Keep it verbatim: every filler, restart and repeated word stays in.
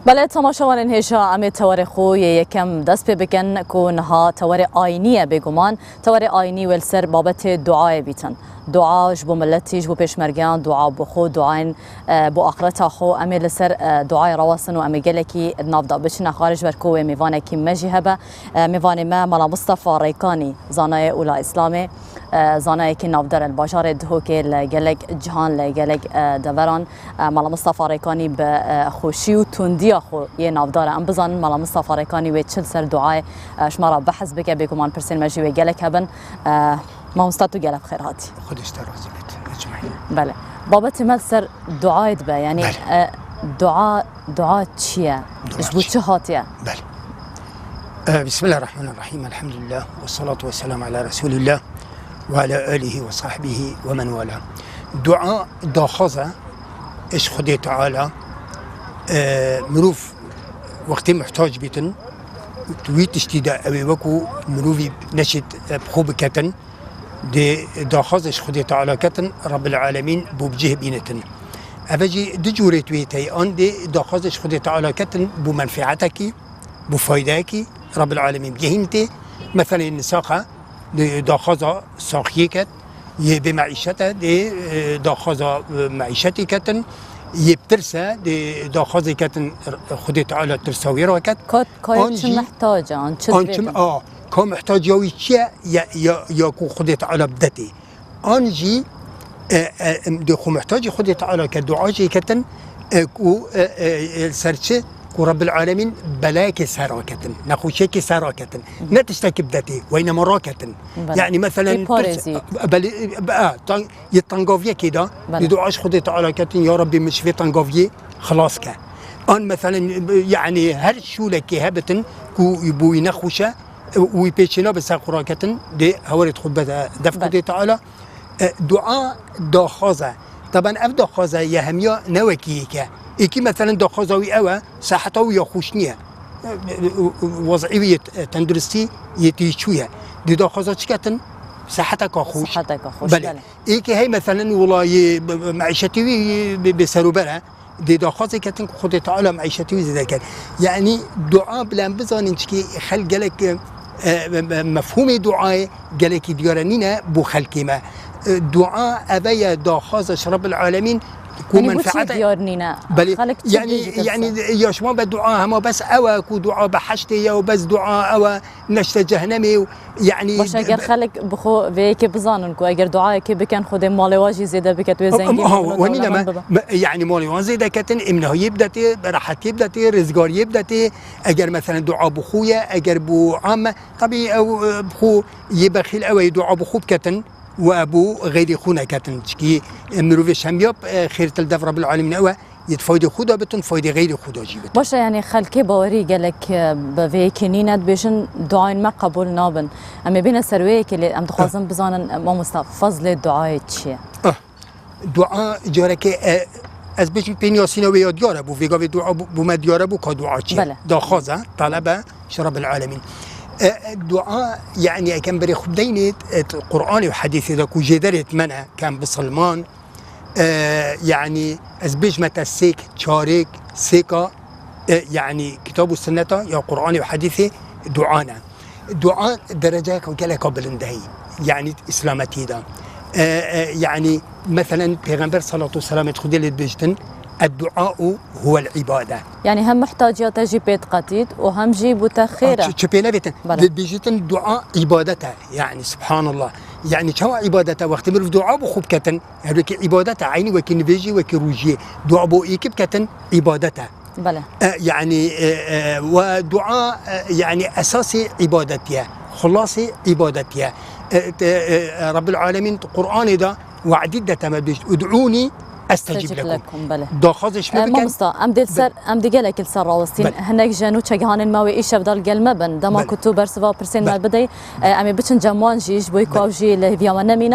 Belê, temaşevanên hêja, em ê tewarê xwe yê yekem dest pê bikin ku niha tewarê ayînî ye bêguman. Tewarê ayînî wê li ser babetê duayê bîtin. Dua ji bo miletî, ji bo pêşmergeyan, dua bo xwe, duayên, e, bo axireta xwe. Em ê li ser, e, duayê rawestin û em ê gelekî di nav de biçine xarê ji ber ku wê mêvanekî me jî hebe. E, mêvanê me Mala Mistefa Rêkanî, zanayê ûla Îslamê, e, zanayekî navdar e li bajarê Duhokê, li gelek cihan, li gelek, e, deveran. E, Mala Mistefa Rêkanî bi, e, xweşî û tundiya xwe yê navdar e. Em bizanin Mala Mistefa Rêkanî wê çi li ser duayê, e, ji me re behs bike, bêguman pirsên me jî wê gelek hebin. E, Mamosta, tu gelek bi xêr hatî. Xwedê ji te razî bit. Ecmaîn. Belê. Babetê me li ser duayê dibe. Yanî, Belê. e, dua, dua çi ye? Dua Ji bo çi? çi hatiye? Belê. E, Bismillahirrahmanirrahim. Elhamdülillah. Ve salatu ve selamu ala Resulillah. Ve ala alihi ve sahbihi ve men wala. Dua daxwaz e ji Xwedê Teala. E, mirov wextê muhtac bîtin, wî tiştî de ew ê wekû mirovî neşêt, e, bi xwe biketin. Dê daxwazê ji Xwedê Teala ketin, Rabbil Alemîn bo bi cih bînitin. Eve jî du cûrê tu yê tey an dê daxwazê ji Xwedê Teala ketin bo menfeetekî, bo faydeyekî, Rabbil Alemîn bigehînitê. Meselê nisaxe, dê daxwaza saxiyê ket, yê bê meîşet e, dê, e, daxwaza, e, meîşetê ketin, yê bi tirs e, dê daxwazê ketin Xwedê Teala tirsa wê raket. Ka, ka An çi jî, mihtac e, an çi an divê çi, bin? a, Ka muhtaciya wî çi ye? Ya, ya, ya ku Xwedê Teala bidetê. An jî, e, e, em dê xwe muhtacî Xwedê Teala ke dua jê ketin, e, ku, e, e, e, ser çi? Ku Rabbil Alemîn belayekê ser raketin, nexweşiyekê ser raketin. Ne tiştekî bidetê, weynema raketin. Belê. Yani meselen, Yê parêzî. pirs-, belê, e, e, tan-, yê tengaviyekê de, Belê. yê dua ji Xwedê Teala ketin, ya Rabbî min ji vê tengaviyê xilas ke. An meselen, e, yani her şûlekê hebitin ku bûyî nexweş e, û wî pêçê nabe ser xwe raketin, dê hewerê xwe bide def Belê. Xwedê Teala. E, dua daxwaz e. Taban ev daxwaza ye hemiya ne wekî yek e. Êkî meselen daxwaza wî ew e, seheta wî ya xweş niye. E, e, e, wezî wî yê t-, e, tenduristî yê têçû ye. Dê daxwaza çi ketin? Seheteka xweş. Seheteka xweş, Belê. belê. Êkî hey meselen wela yê, b-, b-, meîşetî wî bê, bê serûber e. Dê daxwazê ketin ku Xwedê Teala meîşetê wî zêde ket. Yanî dua bila em bizanin çikî xelk gelek, e, e, mefhûmê duayê gelekî diyare nîne bo xelkê me. E, dua eve ye daxwaza ji Rabbil Alemîn ku Yanî bo çi menfeete diyar nîne? Belê, Xelk çi yani, bêjî yani, ser? ya şima be dua hema bes ew e ku dua behiştê ye û bes dua ew e neşte cehennemê û Yani, Baş, eger be-, xelk bi xwe vê yekê bizanin ku eger duayekê bikin, Xwedê malê wa jî zêde biket, wê Em, zengîn em, ha, bibin û wenî dewlemend neme, bibin. me-, yani malê wan zêde ketin, êmnahiyê bidetê, rehetiyê bidetê, rizgariyê bidetê. Eger meselen dua bi xwe ye, eger bi am e, tabii ew, e, bi xwe yê bexîl ew ê dua bi xwe biketin û e bo xeyrê xwe neketin. Çikî, e, mirovê şemiyab, e, xêrtil dev Rabbil Alemîn ew e. Yê di faydê xwe de bitin, faydê xeyrê xwe de jî bitin. Baş e, yani xelkê bawerî gelek, e, bi vê yekê nîne, dibêjin duayên me qebûl nabin. Em ê bêne ser wê yekê, lê em dixwazin bizanin, e, mamosta, fezlê duayê çi ye? Ah, dua carekê, e, ez bêjim pê niyasîna wê ya diyar e, bo vê gavê dua bo, bo me diyar e, bo ka dua çi ye? Belê. Daxwaz e, taleb e, ji Rabbil Alemîn. E, e, dua, yani ekem berê xwe bideynê, e, Qur'anê û hedîsê de ku jêderê me ne, kem bisilman, E, yani ez bêjme te sêk, çarêk, sêka, e, yani kitab û sunneta ya Qur'anê û hedîsê dua ne. Dua dereceyeke geleka bilind heye. Yani îslametî de. E, e, yani meselen Pêxember salatu selamê Xwedê lê dibêjtin, "Edduau huwel ibade." Yani hem muhtaciya te jî pê diqetît û hem jî bo te xêr e. Çi, çi pê nevêtin? Belê. Dibêjitin dua ibadet e. Yani subhanallah. Yani çawa ibadet e? Wextê mirov dua bo xwe biketin, Her wekî îbadet e, eynî wekî nivêjî, wekî rûjiyê. Dua bo êkî biketin, îbadet e. Belê. E, yani, e, e, we dua, e, yani esasê îbadet ye, xulasê îbadet ye. E, te, e, Rabbil Alemîn Qur'anê de we'dî de te me bêjt, "Ud'ûnî estecib lekum." Estecib lekum, belê. Daxwazê ji me E, bikin. Mamosta, em dê li ser, em dê gelek li ser rawestîn. Belê. Hinek ji nûçegihanên me wê îşev de li gel me bin. Dema Belê. ku tu bersiva pirsên me Belê. bidey, e, em ê biçin cem wan jî, ji bo ku Belê. ew jî li hêviya me nemînin.